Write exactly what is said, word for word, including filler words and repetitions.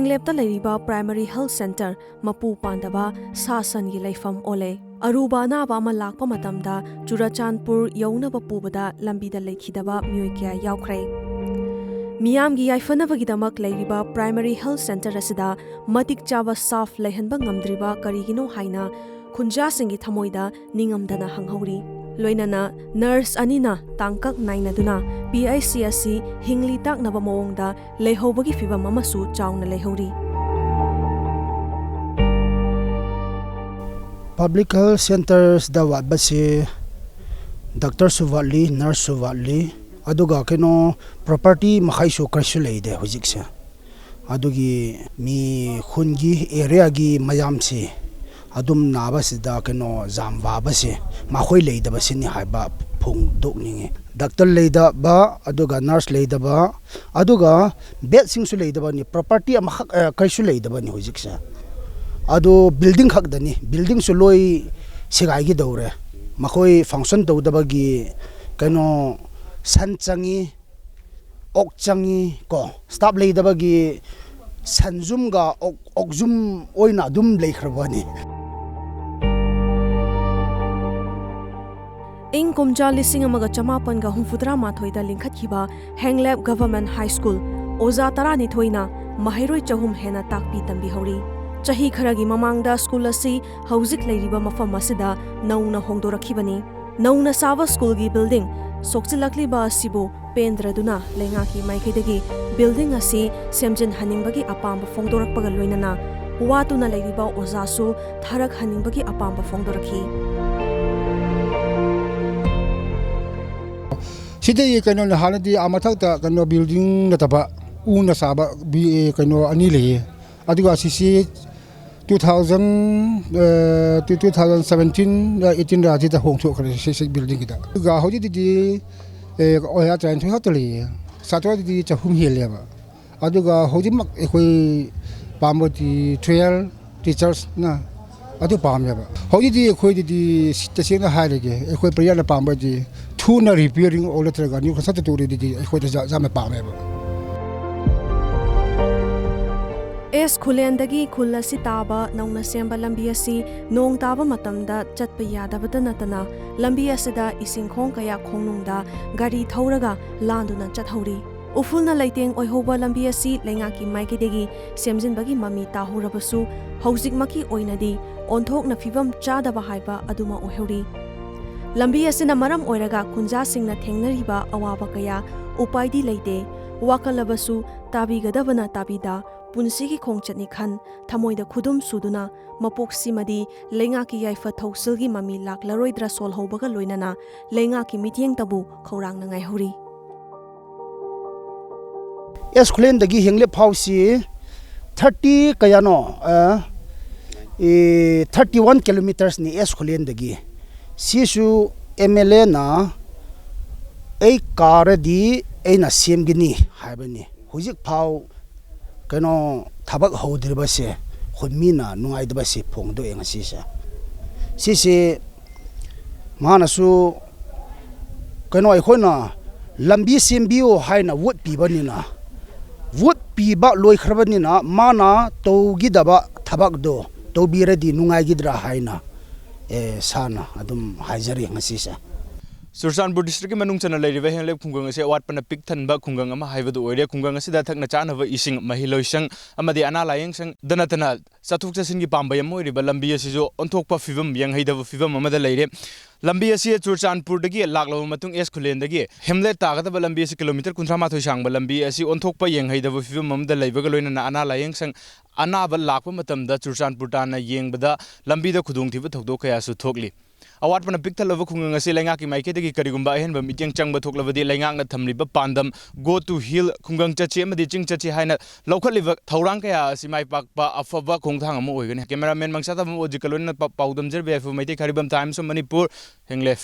ꯀ꯭ꯂꯦꯞꯇ ꯂꯩꯔꯤꯕ primary health centre ꯃꯄꯨ ꯄꯥꯟꯗꯕ ꯁꯥ ꯁꯟꯒꯤ ꯂꯩꯐꯝ ꯑꯣꯜꯂꯦ꯫ ꯑꯔꯨꯕ ꯑꯅꯥꯕ ꯑꯃ ꯂꯥꯛꯄ ꯃꯇꯝꯗ ꯆꯨꯔꯆꯥꯟꯄꯨꯔ ꯌꯧꯅꯕ ꯄꯨꯕꯗ ꯂꯝꯕꯤꯗ ꯂꯩꯈꯤꯗꯕ ꯃꯤꯑꯣꯏ ꯀꯌꯥ ꯌꯥꯎꯈ꯭ꯔꯦ꯫ ꯃꯤꯌꯥꯝꯒꯤ ꯌꯥꯏꯐꯅꯕꯒꯤꯗꯃꯛ ꯂꯩꯔꯤꯕ ꯄ꯭ꯔꯥꯏꯃꯔꯤ ꯍꯦꯜꯊ ꯁꯦꯟꯇꯔ ꯑꯁꯤꯗ ꯃꯇꯤꯛ ꯆꯥꯕ ꯁ꯭ꯇꯥꯐ ꯂꯩꯍꯟꯕ ꯉꯝꯗ꯭ꯔꯤꯕ ꯀꯔꯤꯒꯤꯅꯣ ꯍꯥꯏꯅ ꯈꯨꯟꯖꯥꯁꯤꯡꯒꯤ ꯊꯃꯣꯏꯗ ꯅꯤꯡꯉꯝꯗꯅ ꯍꯪꯍꯧꯔꯤ꯫ ꯂꯣꯏꯅꯅ ꯅꯔꯁ ꯑꯅꯤꯅ ꯇꯥꯡꯀꯛ ꯅꯥꯏꯅꯗꯨꯅ ꯄꯤ ꯑꯩꯆ ꯁꯤ ꯑꯁꯤ ꯍꯤꯡꯂꯤ ꯇꯥꯛꯅꯕ ꯃꯑꯣꯡꯗ ꯂꯩꯍꯧꯕꯒꯤ ꯐꯤꯚꯝ ꯑꯃꯁꯨ ꯆꯥꯎꯅ ꯂꯩꯍꯧꯔꯤ꯫ ꯄꯕ꯭ꯂꯤꯛ ꯍꯦꯜꯊ ꯁꯦꯟꯇꯔꯁꯗ ꯋꯥꯠꯄꯁꯦ ꯗꯥꯛꯇꯔꯁꯨ ꯋꯥꯠꯂꯤ, ꯅꯔꯁꯁꯨ ꯋꯥꯠꯂꯤ, ꯑꯗꯨꯒ ꯀꯩꯅꯣ ꯄ꯭ꯔꯣꯄꯔꯇꯤ ꯃꯈꯩꯁꯨ ꯀꯔꯤꯁꯨ ꯂꯩꯇꯦ ꯍꯧꯖꯤꯛꯁꯦ꯫ ꯑꯗꯨꯒꯤ ꯃꯤ ꯈꯨꯟꯒꯤ ꯑꯦꯔꯤꯌꯥꯒꯤ ꯃꯌꯥꯝꯁꯤ ꯑꯗꯨꯝ ꯅꯥꯕꯁꯤꯗ ꯀꯩꯅꯣ ꯌꯥꯝ ꯋꯥꯕꯁꯦ ꯃꯈꯣꯏ ꯂꯩꯇꯕꯁꯤꯅꯤ ꯍꯥꯏꯕ ꯐꯣꯡꯗꯣꯛꯅꯤꯡꯉꯤ꯫ ꯗꯥꯛꯇꯔ ꯂꯩꯇꯕ, ꯑꯗꯨꯒ ꯅꯔꯁ ꯂꯩꯇꯕ, ꯑꯗꯨꯒ ꯕꯦꯗꯁꯤꯡꯁꯨ ꯂꯩꯇꯕꯅꯤ꯫ ꯄ꯭ꯔꯣꯄꯔꯇꯤ ꯑꯃꯈꯛ ꯑ, ꯀꯔꯤꯁꯨ ꯂꯩꯇꯕꯅꯤ ꯍꯧꯖꯤꯛꯁꯦ꯫ ꯑꯗꯨ ꯕꯤꯜꯗꯤꯡ ꯈꯛꯇꯅꯤ, ꯕꯤꯜꯗꯤꯡꯁꯨ ꯂꯣꯏ ꯁꯦꯒꯥꯏꯒꯗꯧꯔꯦ꯫ ꯃꯈꯣꯏ ꯐꯪꯁꯟ ꯇꯧꯗꯕꯒꯤ ꯀꯩꯅꯣ ꯁꯟ ꯆꯪꯉꯤ, ꯑꯣꯛ ꯆꯪꯉꯤ ꯀꯣ꯫ ꯁ꯭ꯇꯥꯐ ꯂꯩꯇꯕꯒꯤ ꯁꯟꯖꯨꯝꯒ ꯑꯣꯛ, ꯑꯣꯛꯖꯨꯝ ꯑꯣꯏꯅ ꯑꯗꯨꯝ ꯂꯩꯈ꯭ꯔꯕꯅꯤ꯫ ꯏꯪ ꯀꯨꯝꯖꯥ ꯂꯤꯁꯤꯡ ꯑꯃꯒ ꯆꯃꯥꯄꯟꯒ ꯍꯨꯝꯐꯨꯇꯔꯥ ꯃꯥꯊꯣꯏꯗ ꯂꯤꯡꯈꯠꯈꯤꯕ ꯍꯦꯡꯂꯦꯞ ꯒꯚꯔꯟꯃꯦꯟꯠ ꯍꯥꯏ ꯁ꯭ꯀꯨꯜ ꯑꯣꯖꯥ ꯇꯔꯥꯅꯤꯊꯣꯏꯅ ꯃꯍꯩꯔꯣꯏ ꯆꯍꯨꯝ ꯍꯦꯟꯅ ꯇꯥꯛꯄꯤ ꯇꯝꯕꯤꯍꯧꯔꯤ꯫ ꯆꯍꯤ ꯈꯔꯒꯤ ꯃꯃꯥꯡꯗ ꯁ꯭ꯀꯨꯜ ꯑꯁꯤ ꯍꯧꯖꯤꯛ ꯂꯩꯔꯤꯕ ꯃꯐꯝ ꯑꯁꯤꯗ ꯅꯧꯅ ꯍꯣꯡꯗꯣꯔꯛꯈꯤꯕꯅꯤ꯫ ꯅꯧꯅ ꯁꯥꯕ ꯁ꯭ꯀꯨꯜꯒꯤ ꯕꯤꯜꯗꯤꯡ ꯁꯣꯛꯆꯤꯜꯂꯛꯂꯤꯕ ꯑꯁꯤꯕꯨ ꯄꯦꯟꯗ꯭ꯔꯗꯨꯅ ꯂꯩꯉꯥꯛꯀꯤ ꯃꯥꯏꯀꯩꯗꯒꯤ ꯕꯤꯜꯗꯤꯡ ꯑꯁꯤ ꯁꯦꯝꯖꯤꯟꯍꯟꯅꯤꯡꯕꯒꯤ ꯑꯄꯥꯝꯕ ꯐꯣꯡꯗꯣꯔꯛꯄꯒ ꯂꯣꯏꯅꯅ ꯋꯥꯠꯇꯨꯅ ꯂꯩꯔꯤꯕ ꯑꯣꯖꯥꯁꯨ ꯊꯥꯔꯛꯍꯟꯅꯤꯡꯕꯒꯤ ꯑꯄꯥꯝꯕ ꯐꯣꯡꯗꯣꯔꯛꯈꯤ꯫ ꯁꯤꯗꯤ ꯀꯩꯅꯣꯅꯦ, ꯍꯥꯟꯅꯗꯤ ꯑꯥ ꯃꯊꯛꯇ ꯀꯩꯅꯣ ꯕꯤꯜꯗꯤꯡ ꯅꯠꯇꯕ ꯎꯅ ꯁꯥꯕ ꯕꯤ-, ꯀꯩꯅꯣ ꯑꯅꯤ ꯂꯩꯌꯦ꯫ ꯑꯗꯨꯒ ꯁꯤꯁꯤ two thousand, ꯑ, two, two thousand seventeen, eighteen ꯑꯁꯤꯗ ꯍꯣꯡꯊꯣꯛꯈ꯭ꯔꯦ ꯁꯤ, ꯁꯤ ꯕꯤꯜꯗꯤꯡꯒꯤꯗ꯫ ꯑꯗꯨꯒ ꯍꯧꯖꯤꯛꯇꯤꯗꯤ, ꯑꯦ, ꯑꯣꯖꯥ ꯇꯔꯥꯅꯤꯊꯣꯏ ꯈꯛꯇ ꯂꯩꯌꯦ꯫ ꯁꯥꯇ꯭ꯔꯗꯤ ꯆꯍꯨꯝ ꯍꯦꯜꯂꯦꯕ꯫ ꯑꯗꯨꯒ ꯍꯧꯖꯤꯛꯃꯛ ꯑꯩꯈꯣꯏ ꯄꯥꯝꯕꯗꯤ twelve teachersꯅ ꯑꯗꯨ ꯄꯥꯝꯃꯦꯕ꯫ ꯍꯧꯖꯤꯛꯇꯤ ꯑꯩꯈꯣꯏꯗꯗꯤ ꯇꯁꯦꯡꯅ ꯍꯥꯏꯔꯒꯦ, ꯑꯩꯈꯣꯏ ꯄ꯭ꯔꯖꯥꯅ ꯄꯥꯝꯕꯗꯤ ꯊꯨꯅ repairing ꯑꯣ ꯅꯠꯇ꯭ꯔꯒ new construction ꯇꯧꯔꯗꯤ ꯑꯩꯈꯣꯏꯗ ꯌꯥ-, ꯌꯥꯝꯅ ꯄꯥꯝꯃꯦꯕ꯫ ꯑꯦꯁ ꯈꯨꯂꯦꯟꯗꯒꯤ ꯈꯨꯜ ꯑꯁꯤ ꯇꯥꯕ ꯅꯧꯅ ꯁꯦꯝꯕ ꯂꯝꯕꯤ ꯑꯁꯤ ꯅꯣꯡ ꯇꯥꯕ ꯃꯇꯝꯗ ꯆꯠꯄ ꯌꯥꯗꯕꯇ ꯅꯠꯇꯅ, ꯂꯝꯕꯤ ꯑꯁꯤꯗ ꯏꯁꯤꯡ ꯈꯣꯡ ꯀꯌꯥ ꯈꯣꯡꯅꯨꯡꯗ ꯒꯥꯔꯤ ꯊꯧꯔꯒ ꯂꯥꯟꯗꯨꯅ ꯆꯠꯍꯧꯔꯤ꯫ ꯎꯐꯨꯜꯅ ꯂꯩꯇꯦꯡ ꯑꯣꯏꯍꯧꯕ ꯂꯝꯕꯤ ꯑꯁꯤ ꯂꯩꯉꯥꯛꯀꯤ ꯃꯥꯏꯀꯩꯗꯒꯤ ꯁꯦꯝꯖꯤꯟꯕꯒꯤ ꯃꯃꯤ ꯇꯥꯍꯧꯔꯕꯁꯨ, ꯍꯧꯖꯤꯛꯃꯛꯀꯤ ꯑꯣꯏꯅꯗꯤ ꯑꯣꯟꯊꯣꯛꯅ ꯐꯤꯕꯝ ꯆꯥꯗꯕ ꯍꯥꯏꯕ ꯑꯗꯨꯃꯛ ꯑꯣꯏꯍꯧꯔꯤ꯫ ꯂꯝꯕꯤ ꯑꯁꯤꯅ ꯃꯔꯝ ꯑꯣꯏꯔꯒ ꯈꯨꯟꯖꯥꯁꯤꯡꯅ ꯊꯦꯡꯅꯔꯤꯕ ꯑꯋꯥꯕ ꯀꯌꯥ ꯎꯄꯥꯏꯗꯤ ꯂꯩꯇꯦ꯫ ꯋꯥꯀꯠꯂꯕꯁꯨ ꯇꯥꯕꯤꯒꯗꯕꯅ ꯇꯥꯕꯤꯗ, ꯄꯨꯟꯁꯤꯒꯤ ꯈꯣꯡꯆꯠꯅꯤ ꯈꯟ, ꯊꯃꯣꯏꯗ ꯈꯨꯗꯨꯝ ꯁꯨꯗꯨꯅ, ꯃꯄꯣꯛꯁꯤꯃꯗꯤ ꯂꯩꯉꯥꯛꯀꯤ ꯌꯥꯏꯐ ꯊꯧꯁꯤꯜꯒꯤ ꯃꯃꯤ ꯂꯥꯛꯂꯔꯣꯏꯗ꯭ꯔꯥ ꯁꯣꯜꯍꯧꯕꯒ ꯂꯣꯏꯅꯅ ꯂꯩꯉꯥꯛꯀꯤ ꯃꯤꯠꯌꯦꯡꯇꯕꯨ ꯈꯧꯔꯥꯡꯅ ꯉꯥꯏꯍꯧꯔꯤ꯫ ꯑꯦꯁ ꯈꯨꯂꯦꯟꯗꯒꯤ ꯍꯦꯡꯂꯦꯞ ꯐꯥꯎꯁꯤ ꯊꯥꯔꯇꯤ ꯀꯌꯥꯅꯣ, ꯑ, ꯑꯦ, ꯊꯥꯔꯇꯤ ꯋꯥꯟ ꯀꯤꯂꯣꯃꯤꯇꯔꯁꯅꯤ ꯑꯦꯁ ꯈꯨꯂꯦꯟꯗꯒꯤ꯫ ꯁꯤꯁꯨ ꯑꯦꯝ ꯑꯦꯜ ꯑꯦꯅ ꯑꯩ ꯀꯥꯔꯗꯤ ꯑꯩꯅ ꯁꯦꯝꯒꯅꯤ ꯍꯥꯏꯕꯅꯤ꯫ ꯍꯧꯖꯤꯛ ꯐꯥꯎ ꯀꯩꯅꯣ ꯊꯕꯛ ꯍꯧꯗ꯭ꯔꯤꯕꯁꯦ ꯑꯩꯈꯣꯏ ꯃꯤꯅ ꯅꯨꯡꯉꯥꯏꯇꯕꯁꯦ ꯐꯣꯡꯗꯣꯛꯑꯦ ꯉꯁꯤꯁꯦ꯫ ꯁꯤꯁꯦ ꯃꯥꯅꯁꯨ ꯀꯩꯅꯣ ꯑꯩꯈꯣꯏꯅ ꯂꯝꯕꯤ ꯁꯦꯝꯕꯤꯌꯨ ꯍꯥꯏꯅ ꯋꯣꯠ ꯄꯤꯕꯅꯤꯅ, ꯋꯣꯠ ꯄꯤꯕ ꯂꯣꯏꯈ꯭ꯔꯕꯅꯤꯅ ꯃꯥꯅ ꯇꯧꯈꯤꯗꯕ ꯊꯕꯛꯇꯣ ꯇꯧꯕꯤꯔꯗꯤ ꯅꯨꯡꯉꯥꯏꯈꯤꯗ꯭ꯔꯥ ꯍꯥꯏꯅ, ꯑꯦ, ꯁꯥꯔꯅ ꯑꯗꯨꯝ ꯍꯥꯏꯖꯔꯤ ꯉꯁꯤꯁꯦ꯫ ꯆꯨꯔꯆꯥꯟꯄꯨꯔ ꯗꯤꯁꯇ꯭ꯔꯤꯛꯀꯤ ꯃꯅꯨꯡ ꯆꯟꯅ ꯂꯩꯔꯤꯕ ꯍꯦꯡꯂꯦꯞ ꯈꯨꯡꯒꯪ ꯑꯁꯤ ꯑꯋꯥꯠꯄꯅ ꯄꯤꯛ ꯊꯟꯕ ꯈꯨꯡꯒꯪ ꯑꯃ ꯍꯥꯏꯕꯗꯨ ꯑꯣꯏꯔꯦ꯫ ꯈꯨꯡꯒꯪ ꯑꯁꯤꯗ ꯊꯛꯅ ꯆꯥꯅꯕ ꯏꯁꯤꯡ, ꯃꯍꯩ ꯂꯣꯏꯁꯪ ꯑꯃꯗꯤ ꯑꯅꯥ ꯂꯥꯌꯦꯡ ꯁꯪꯗ ꯅꯠꯇꯅ ꯆꯠꯊꯣꯛ ꯆꯠꯁꯤꯟꯒꯤ ꯄꯥꯝꯕꯩ ꯑꯃ ꯑꯣꯏꯔꯤꯕ ꯂꯝꯕꯤ ꯑꯁꯤꯁꯨ ꯑꯣꯟꯊꯣꯛꯄ ꯐꯤꯕꯝ, ꯌꯦꯡꯍꯩꯗꯕ ꯐꯤꯕꯝ ꯑꯃꯗ ꯂꯩꯔꯦ꯫ ꯂꯝꯕꯤ ꯑꯁꯤ ꯆꯨꯔꯆꯥꯟꯄꯨꯔꯗꯒꯤ ꯂꯥꯛꯂꯕ ꯃꯇꯨꯡ ꯑꯦꯁ ꯈꯨꯂꯦꯟꯗꯒꯤ ꯍꯦꯝꯂꯦꯠ ꯇꯥꯒꯗꯕ ꯂꯝꯕꯤ ꯑꯁꯤ ꯀꯤꯂꯣꯃꯤꯇꯔ ꯀꯨꯟꯊ꯭ꯔꯥ ꯃꯥꯊꯣꯏ ꯁꯥꯡꯕ ꯂꯝꯕꯤ ꯑꯁꯤ ꯑꯣꯟꯊꯣꯛꯄ ꯌꯦꯡꯍꯩꯗꯕ ꯐꯤꯕꯝ ꯑꯃꯗ ꯂꯩꯕꯒ ꯂꯣꯏꯅꯅ ꯑꯅꯥ ꯂꯥꯌꯦꯡ ꯁꯪ, ꯑꯅꯥꯕ ꯂꯥꯛꯄ ꯃꯇꯝꯗ ꯆꯨꯔꯆꯥꯟꯄꯨꯔ ꯇꯥꯟꯅ ꯌꯦꯡꯕꯗ ꯂꯝꯕꯤꯗ ꯈꯨꯗꯣꯡꯊꯤꯕ ꯊꯧꯗꯣꯛ ꯀꯌꯥꯁꯨ ꯊꯣꯛꯂꯤ꯫ ꯑꯋꯥꯠꯄꯅ ꯄꯤꯛ ꯊꯜꯂꯕ ꯈꯨꯡꯒꯪ ꯑꯁꯤ ꯂꯩꯉꯥꯛꯀꯤ ꯃꯥꯏꯀꯩꯗꯒꯤ ꯀꯔꯤꯒꯨꯝꯕ ꯑꯍꯦꯟꯕ ꯃꯤꯠꯌꯦꯡ ꯆꯪꯕ ꯊꯣꯛꯂꯕꯗꯤ ꯂꯩꯉꯥꯛꯅ ꯊꯝꯂꯤꯕ ꯄꯥꯟꯗꯝ "Go to Hill", ꯈꯨꯡꯒꯪ ꯆꯠꯁꯤ ꯑꯃꯗꯤ ꯆꯤꯡ ꯆꯠꯁꯤ ꯍꯥꯏꯅ ꯂꯧꯈꯠꯂꯤꯕ ꯊꯧꯔꯥꯡ ꯀꯌꯥ ꯑꯁꯤ ꯃꯥꯏ ꯄꯥꯛꯄ ꯑꯐꯕ ꯈꯣꯡꯊꯥꯡ ꯑꯃ ꯑꯣꯏꯒꯅꯤ꯫ ꯀꯦꯃꯦꯔꯥꯃꯦꯟ ꯃꯪꯁꯥ ꯇꯥꯕꯝ ꯑꯣꯖꯤꯠꯀ ꯂꯣꯏꯅꯅ ꯄꯥꯎꯗꯝꯖꯔ ꯕꯤ ꯑꯥꯏ ꯐꯣꯔ ꯃꯩꯇꯩ ꯈꯥꯔꯤꯕꯝ ꯇꯥꯏꯝꯁ ꯑꯣꯐ ꯃꯅꯤꯄꯨꯔ, ꯍꯦꯡꯂꯦꯞ꯫